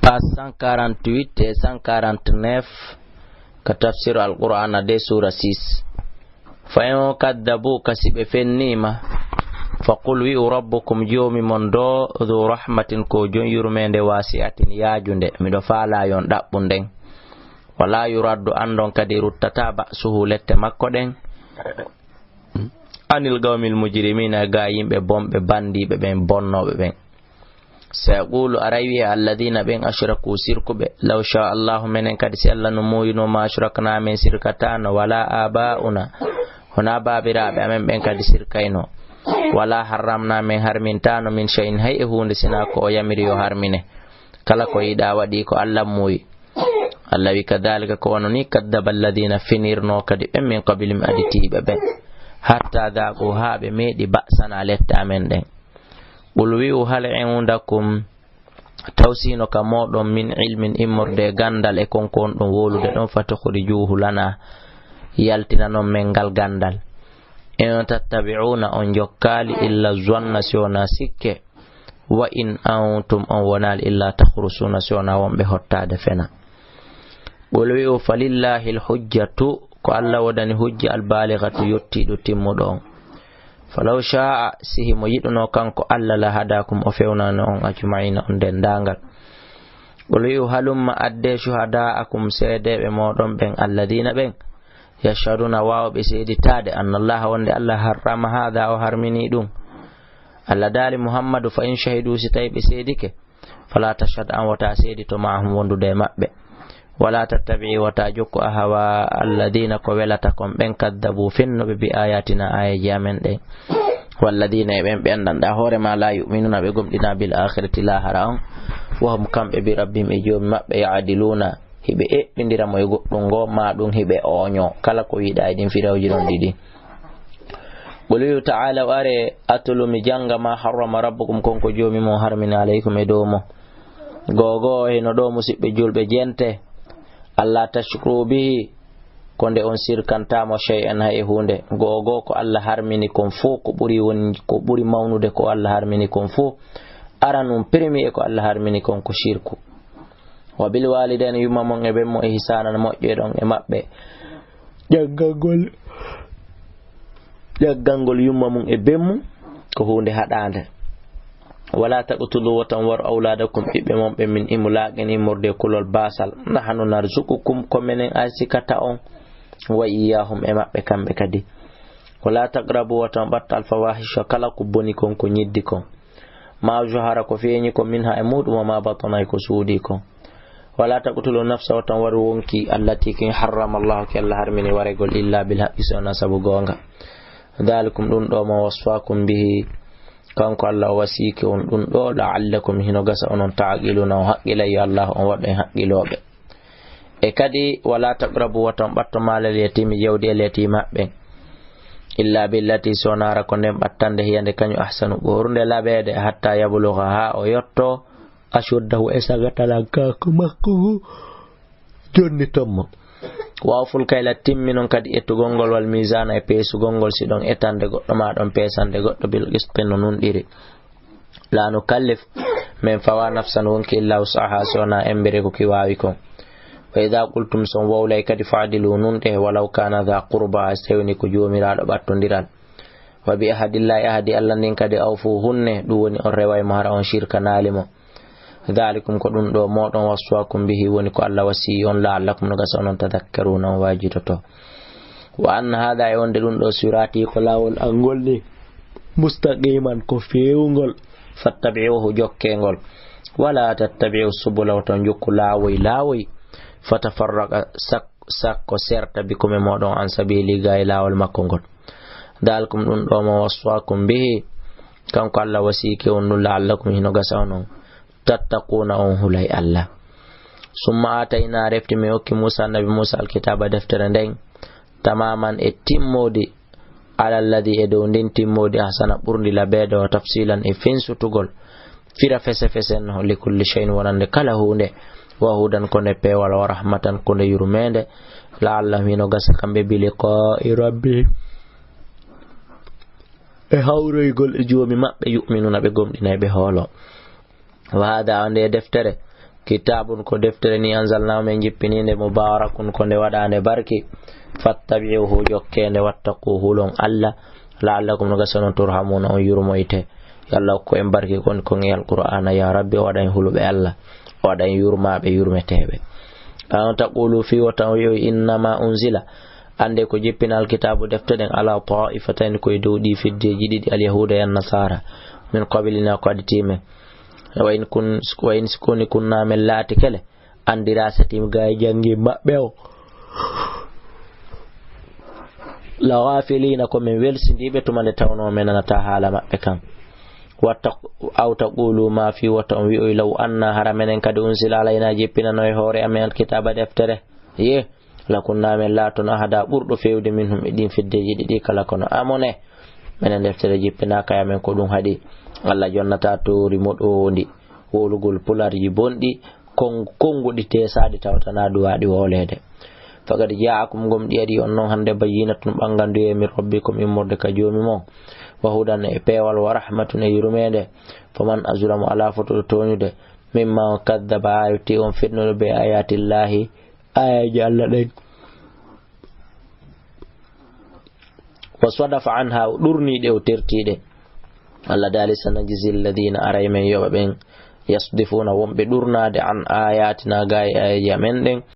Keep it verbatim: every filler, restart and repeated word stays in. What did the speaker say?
Page cent quarante-huit et cent quarante-neuf, ka tafsiru Alqur'aana de, suura six. Fa in kaddabuuka, si ɓe fenniima, fa qul, wi'u, rabbukum, joomi mon do, du rahmatin, ko jon yurmeende, wasi'atin, yaajunde, miɗo faalaa yon ɗaɓɓu nden. Wala yuraddu, andon kadi ruttataa, ba'suhu, lette makko ɗen, anil qawmil mujrimiina, ga yimɓe bonɓe, bandiiɓe ɓen, bonnooɓe ɓen. Sayaqulu, aray wi'e, alladina, ɓen, ashraku, sirkuɓe, law sha Allahu, menen kadi si Allah no muuyuno, ma ashrakna, men sirkatano, wala abauna, hona baabiraaɓe amen ɓen kadi sirkayno, wala harramna, men harmintano, min shay'in, hay e huunde, sina ko o yamiri yo harmine. Kala ko yiɗa waɗi ko Allah muuyi. Allah wi, kadhalika, ko wano ni, kaddaba alladina, fenirno kadi ɓen, min qablihim, aditiiɓe ɓen, hatta dhaqu, haa ɓe meeɗi, ba'sana, lette amen ɗen. Qul, wi'u, hal indakum, taw sino ka mooɗon, min ilmin, immorde e gandal e kon ko on ɗon wowlude ɗon, fatukhrijuhu lana, yaltinanon men ngal gandal. In tattabi'una, on jokkaali, illa zanna, si wona sikke, wa in antum, on wonaali, illa takhrusuna, si wona wonɓe hottaade fena. Qul, wi'u, falillahi alhujjatu, ko Allah wodani hujja, albalighatu, yottiiɗo, timmuɗo on. Falaw sha'a, si himo yiɗuno kanko Allah, la hadakum, o fewnano on, ajma'ina, on dendaangal. Qul, wi'u, halumma, adde, shuhada'akum, seedeeɓe mooɗon ɓen, alladina, ɓen, yashhaduna, waawɓe seeditaade, anna Allah, wonde Allah, harrama hada, o harmini ɗum, Allah daali Muhammadu, fa in shahidu, si tawi ɓe seedike, fala tashhad, an wata seedito, ma'ahum, wondude e maɓɓe. Wala tattabi'i, wata jokku, ahwa alladina, ko welata kon ɓen, kaddabu, fennuɓe, bi ayatina, ayeeji amen ɗen. Walladina, e ɓen ɓe anndanɗa hoore ma, la yu'minuna, ɓe gomɗina, bil akhirati, lahara on. Wa hum, kamɓe, bi rabbihim, e joomi maɓɓe, ya'diluna, hiɓe eɓɓindira mo e goɗɗum ngo, ma ɗum hiɓe ooño. Kala ko wiɗa e ɗin firawji ɗon ɗiɗi. Qul, wi'u, ta'ala, o are, atlu, mi janga, ma harrama rabbukum, kon ko joomi mon harmini, alaykum, e dow mo. Gogo, hino ɗo, musiɓɓe julɓe, jente, alla tashruku bihi, ko nde on sirkantamo shay'an, hay e hunde. Gogo, ko Allah harmini kon fof, ko ɓuri woni, ko ɓuri mawnude ko Allah harmini kon fof. Aranun premier ko Allah harmini kon ko shirku. Wa bil walidayni, yumma mon e ben mo, ihsanan, moƴƴoɗon e maɓɓe. Ƴaggangol, ƴaggangol yumma mum e ben mum ko huunde haɗaande. Wala taqtulu, wota on waru, awladakum, ɓiɓɓe mon ɓen, min imlaqin, immorde e kulol baasal. Nahnu narzuqukum, ko menen arsikata on, wa iyyahum, e maɓɓe kamɓe kadi. Wala taqrabu, wota on ɓattu, alfawahisha, kala ko boni kon, ko ñiddi kon. Ma zahara, ko feeñi kon, minha, e muɗum, wa ma batana, e ko suuɗi kon. Wala taqtulu nafsa, wota on waru wonki, allati, kin, harrama Allahu, ki Allah harmini waregol, illa bil haqqi, si wona sabu goonga. Dhalikum, ɗum ɗo mo, wasfakum bihi, kanko Allah o wasiki on ɗum ɗo, la'allakum, hino gasa onon, ta'qiluna, on haqqilay, yo Allah on waɗu en haqqilooɓe. E kadi, wala taqrabu, wota on ɓatto, malal yatimi, jawdi el yatimaɓe, illa billati, so wonara ko nden ɓattande, hiya, nde kañum, ahsanu, ɓurunde laɓeede, hatta yablugha, ha o yotto, ashuddahu, e sagatalankaku makko ngu, jonniton mo. Wa awful kayla, timminon kadi ettugol ngol, wal mizana, e peesugol ngol, si ɗon etande goɗɗo ma ɗon peesande goɗɗo, bil qisti, no nunɗiri. La nukallif, men fawa, nafsan, wonki, illa wus'aha, so wona embere ko ki waawi kon. Wa idha qultum, so on wowlay kadi, fa'dilu, nunɗe, walaw kana dha qurba, so tawi woni ko joomiraaɗo ɓattondiral. Wa bi ahdillahi, ahdi Allah ndin kadi, awfu, hunne, ɗum woni on reway mo, hara on shirkanaali mo. Dhalikum, ko ɗum ɗo mooɗon, waswakum bihi, woni ko Allah wasii on, la'allakum, no gasa onon, tadhakkaruna, on waajitoto. Wa anna hadha, e wonde ɗum ɗo, sirati, ko laawol an ngol ni, mustaqiman, ko feewungol, fattabi'uhu, jokke ngol. Wala tattabi'u subula, wota on jokku laawoy laawoy, fatafarraqa, sak-, sakko serta, bikum, e mooɗon, an sabili, ga e laawol makko ngol. Dhalikum, ɗum ɗo mo, waswakum bihi, kanko Allah wasiki on ɗum, la'allakum, hino gasa onon, tattaquna, on hulay Allah. Summa atayna, refti mi okki Musa, Nabi Musa, alkitaba, deftere nden, tamaman, e timmodi, ala alladhi, e dow ndin timmodi, ahsana, ɓurndi labeede, wa tafsilan, e finsutugol, fira fese fesen no, li kulli shay'in, wonande kala huunde, wa hudan, ko nde peewal, wa rahmatan, ko nde yurmeende, la'allahum, hino gasa kamɓe, bi liqa'i rabbihim, e hawroygol e joomi maɓɓe, yu'minuna, ɓe gomɗinay, ɓe hoolo. Wa hada, o nde deftere, Kitaabun ko deftere ni anzalnaahu men jippiniinde, mubaarakun ko nde waɗaande barki. Fattabi'uhu jokkee nde, wattaqu hulon Allah. La'allakum no gasa non turhamuuna on yurmoyte. Yo Allah hokku en barki kon kon e Alqur'aana ya Rabbi, o waɗa en huluɓe Allah, o waɗa en yurmaaɓe yurmeteeɓe. An taqulu fii wota on wi'oy innama unzila, annde ko jippina alkitaabu defte ɗen ala ta'ifatayni koye dow ɗi feddeeji ɗiɗi alyahuuda e annasaara min qablina ko additii men. Wa in kun, wa in koni kunna men laati kele, anndira satim ga e janngi maɓɓe o. La ghafilina ko men welsindiiɓe tuma nde tawnoo men nanata haala maɓɓe kan. Watta aw taqulu ma fii wota on wi'oy law anna hara menen kadi unzila alayna jippinano e hoore amen alkitaaba deftere. Ye, lakunna men laaton ahada ɓurɗo feewde minhum e ɗin feddeeji ɗiɗi kala kono amone. Menen deftere jippinaaka e amen ko ɗum haɗi. Allah jonnata toori moɗoondi. Wowlugol pularji bonɗi, kon-, konnguɗi teesaaɗi tawtanaa duwaaɗi wooleede. Faqad jaa'akum ngom ɗi ari on non hannde bayyinatun ɓannganduye min rabbikum immorde ka joomi mon. Wa hudan e peewal wa rahmatun e yurmeende. Faman azlamu alaa fotuɗo tooñude. Mimma on kaddaba aayati on fitnuɗo be ayatillahi aayaji Allah ɗen. Wa sadafa anha o ɗurniɗe o tertiɗe. Allah daali sanajzi alladina aray men yoɓa ɓen yasdifuna wonɓe ɗurnaade an ayatina ga e aayaji amen ɗen.